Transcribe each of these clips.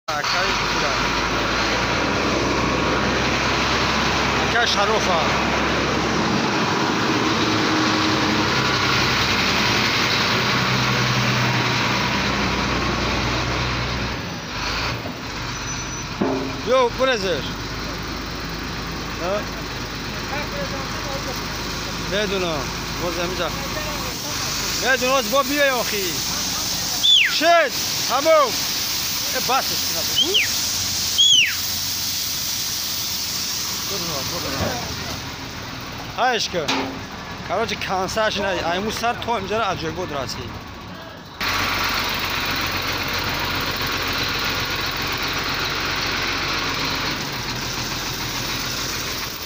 Акай кура. Акай Шарофа. Yo, бурезеш. Медунам. Боз ҳамиҷа. Медунам, боз бо биёй охи. Шед, ҳамон. Басиш кина бугу. Ҳайшка. Короче, кансаш ина айму сар то инҷара аҷоибот расид.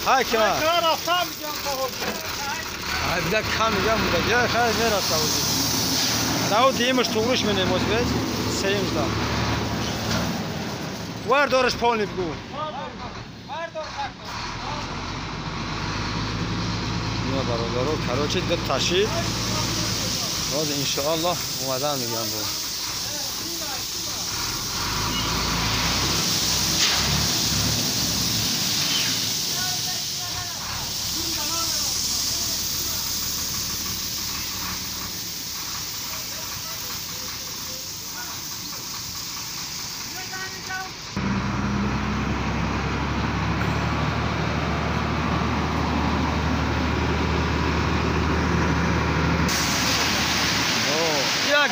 Ҳай кина. Ай буда кам мегам буда. Я хай мераса узи. Дауд имаш туғриш менем озбез. Сеюмда. Вардораш полни бгу. Ина бародаро, короче, ду ташид. Боз иншоаллоҳ омадан мегам бу.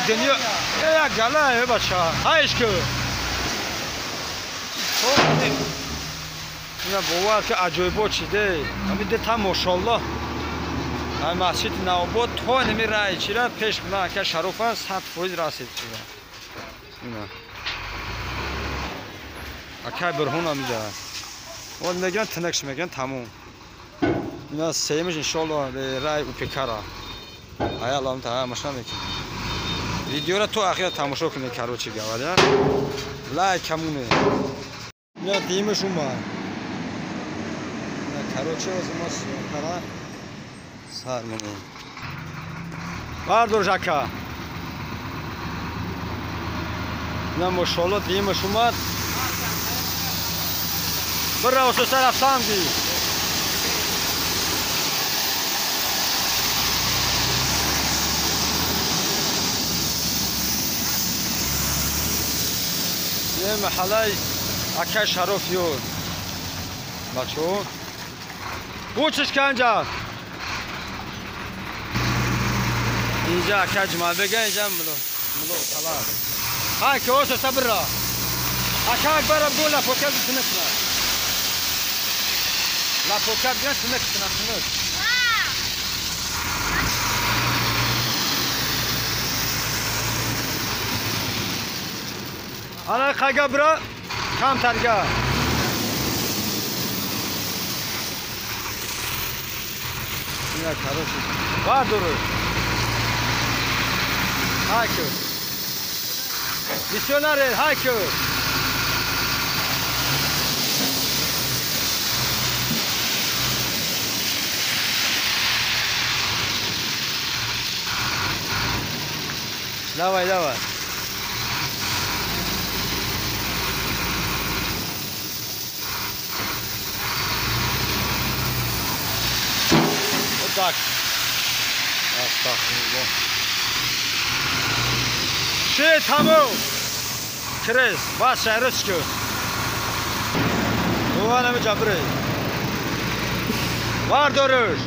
Дунё як гала бача. Ҳайш ку. Ина бовар ки аҷоибот шиде. Ҳамин дета мошаллоҳ. Ҳамин масҷиди Навобод то ними раи чира пеш буда ака Шарофа 100% расид чира. Ина. Ака Бурҳон ҳамиҷа. Вол меган тинакш меган тамом. Ина сеюмиш иншоаллоҳ раи УПК-ра. Ая Аллоҳ таала машина мекунад. Видеоро то ахира тамошо кунед, короче говоря. Лайк камуне. Ина димаш умад. Ина короче оз мо съёмкара сар менем. Бардор жака. Ина мошалло димаш умад. Бира ососа рафтам ди. یه محله اکا شرف یور بچه بوچش که اینجا اینجا اکا جمال بگه اینجا ملو ملو خلاص های که اوسو صبر را اکا اکبر بگو لپوکه بتنک نه لپوکه بگه تنک تنک تنک ана қайга бира камтарга ина короче бардуру ҳайку миссионаре ҳайку давай давай. Так. Астағфируллоҳ. Ши тамом. Крес, бас шаҳрис ку. Дуванами ҷабри. Бардориш.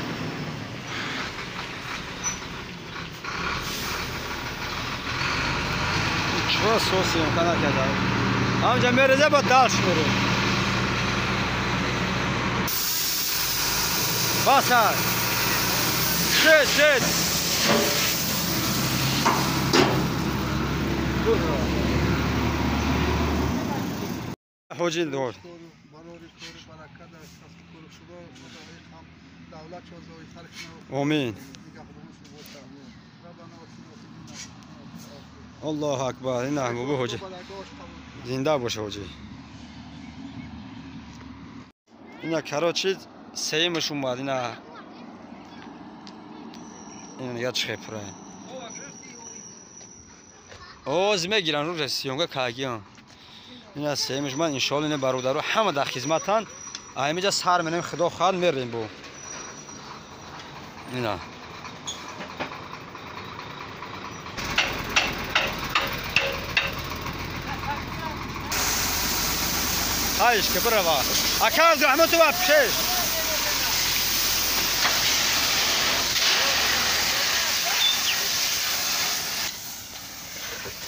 Чо сосием кана када. Ҳамҷа мереза ба далш мере. Баса. Шед, шед. Ҳоҷи дор. Омин. Аллоҳу акбар. Ина бобо ҳоҷи. Зинда бош ҳоҷи. Ина короче сеюмаш омад ина. Ина нига чӣ пура. Оз мегиран рӯза съёмка кагиан. Ина сеюмиш ман иншоалло ина бародаро ҳама дар хизматанд. Аймиҷа сар менем худо хоҳад мерем бу. Ина. Хайш ки бирава. Ака Абдурахматова пеш.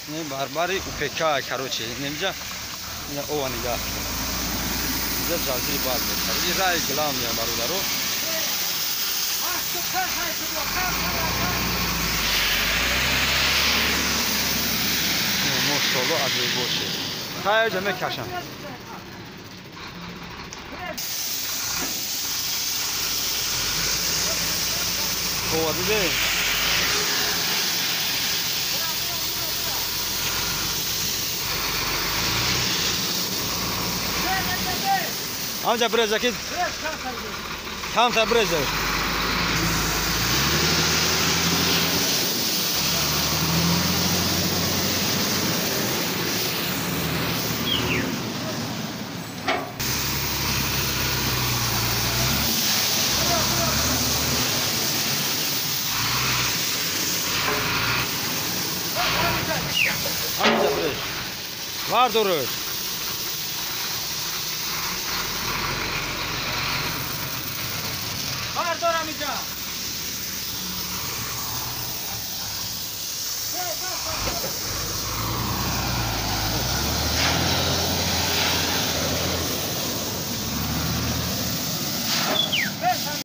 Не барбари УПК короче, немҷа ина ова нигаҳ. Инҷа ҷазири бад мекард. Ин раи главния бародаро. Мошолло аҷоибот шед. Хайр мекашам. Ова диде? Амҷа бреза ки камтар бреза. Амҷа брез. Вардорӯш. Бардорам инҷа.